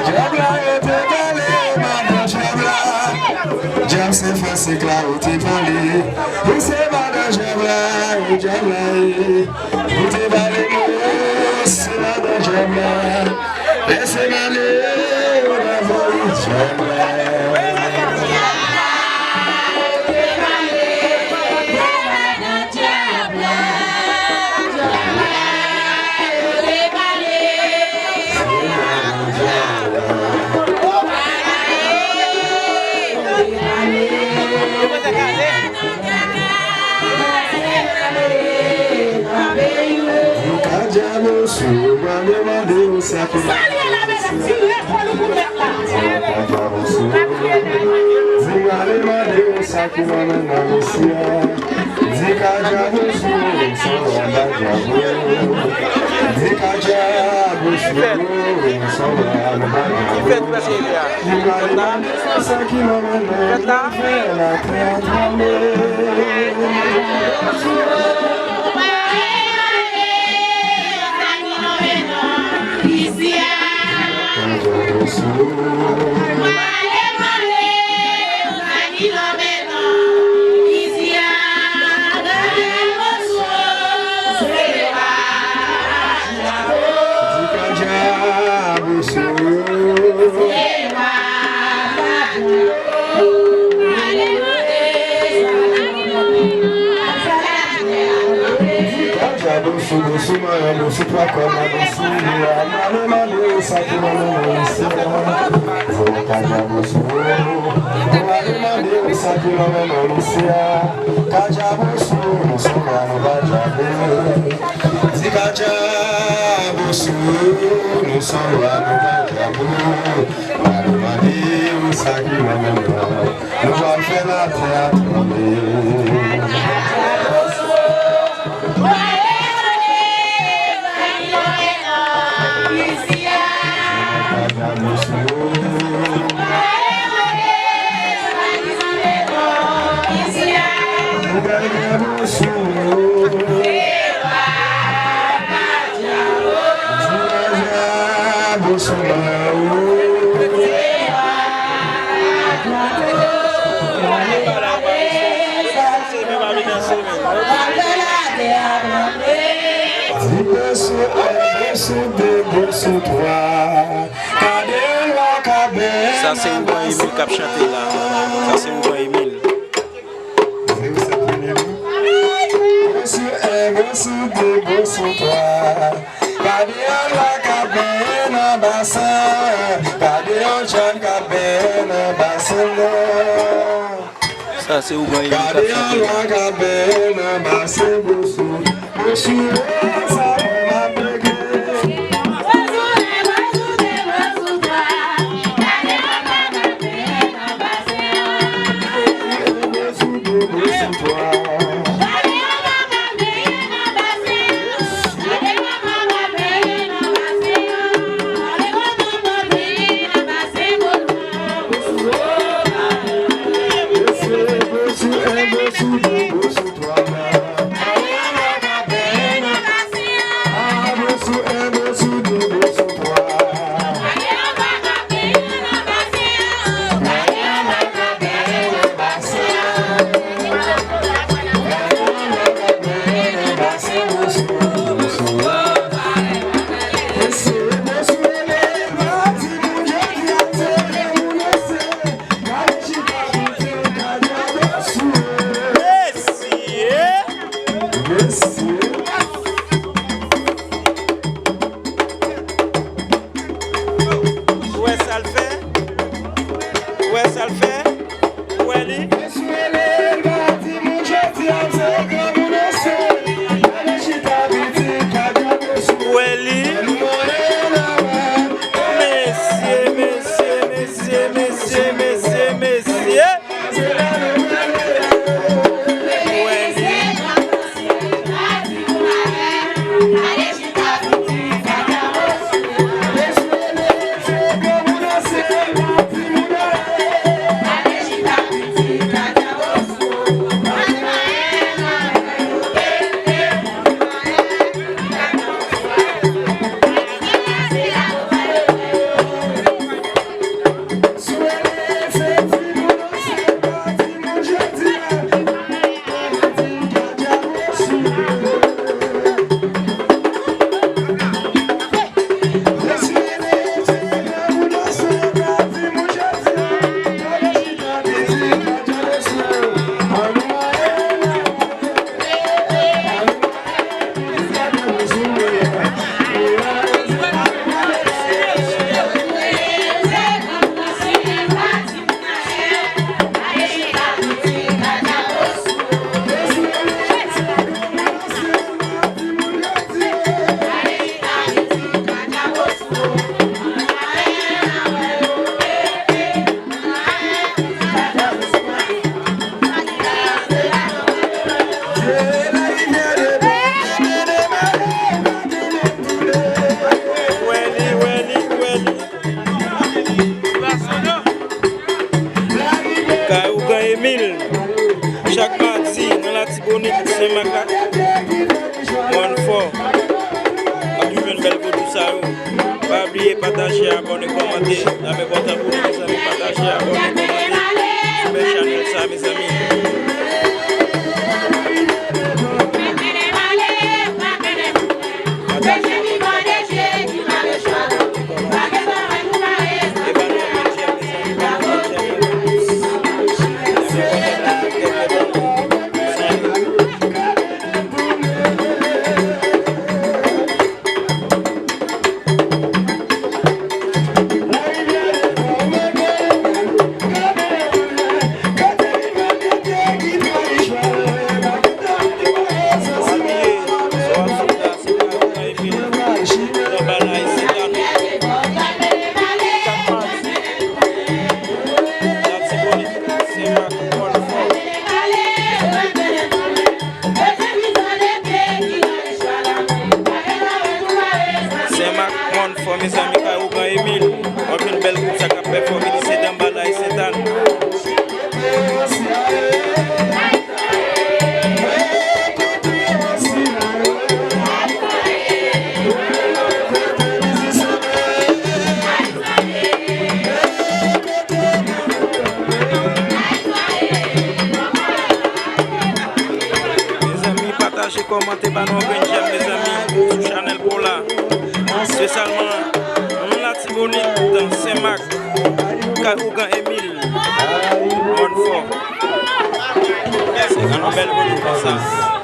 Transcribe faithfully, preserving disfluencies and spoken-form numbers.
Dyab la rete pale, madan dyab la. Dyab se fè se kla ou te pale. Ou se madan dyab la, dyab la, e. Ou te pale, mwen se madan dyab la. Lèse m ale, ou nan voye dyab la. Yo ka dyabosi, yo pral demande yo sa ki. Yo ka dyabosi, yo pral demande yo sa ki nan men nan mesye a. Di ka dyabosi, yo sanble anba dyabo. Di ka dyabosi, yo sanble anba dyabo. Di ka dyabosi, yo sanble anba dyabo. Ka dyabosi, bosi, manyen bosi, twa kòn nan bosi, yo a mande, mande sa ki nan men nan mesye a. Ka dyabosi, yo a demande sa ki nan men nan mesye a. Ka dyabosi, nou sanble anba dyabo. Di ka dyabosi, nou sanble anba dyabo. Pa demande yo sa ki nan men nan. Nou pral fè latè a tranble. Di bosi, en bosi, de bosi, twa. Gade lwa ka benyen. Sa se Ougan Emile k ap chante la. Sa se Ougan Emile. Zewo sèt premye nou. Bosi, en bosi, de bosi, twa. Gade yon lwa k ap benyen nan basen. Gade yon djab k ap benyen nan basen nan. Sa se Ougan Emile k ap chante. Gade yon lwa k ap benyen nan basen bosi. Bosi, sa mwen m ap regle. Senmak la, mòn fò. N ap toujou jwenn bèl vodou sa yo. Pa bliye pataje, abòne, kòmante. N ap enpòtan pou nou, mezanmi, pataje, abòne, kòmante. Sipè chanèl sa, mezanmi. Pataje, abòne, kòmante. Senmak, mòn fò, mezanmi, kay Ougan Emil. W ap jwenn bèl gwoup sa k ap pèfòme li, se Danbalay Sentàn. Mezanmi, pataje, kòmante, ba nou yon grenn j'aime, mezanmi, sou chanèl pa w la. Espesyalman, nou Latibonit, Senmak, kay Ougan Emil, mòn fò. Se yon bèl vodou konsa.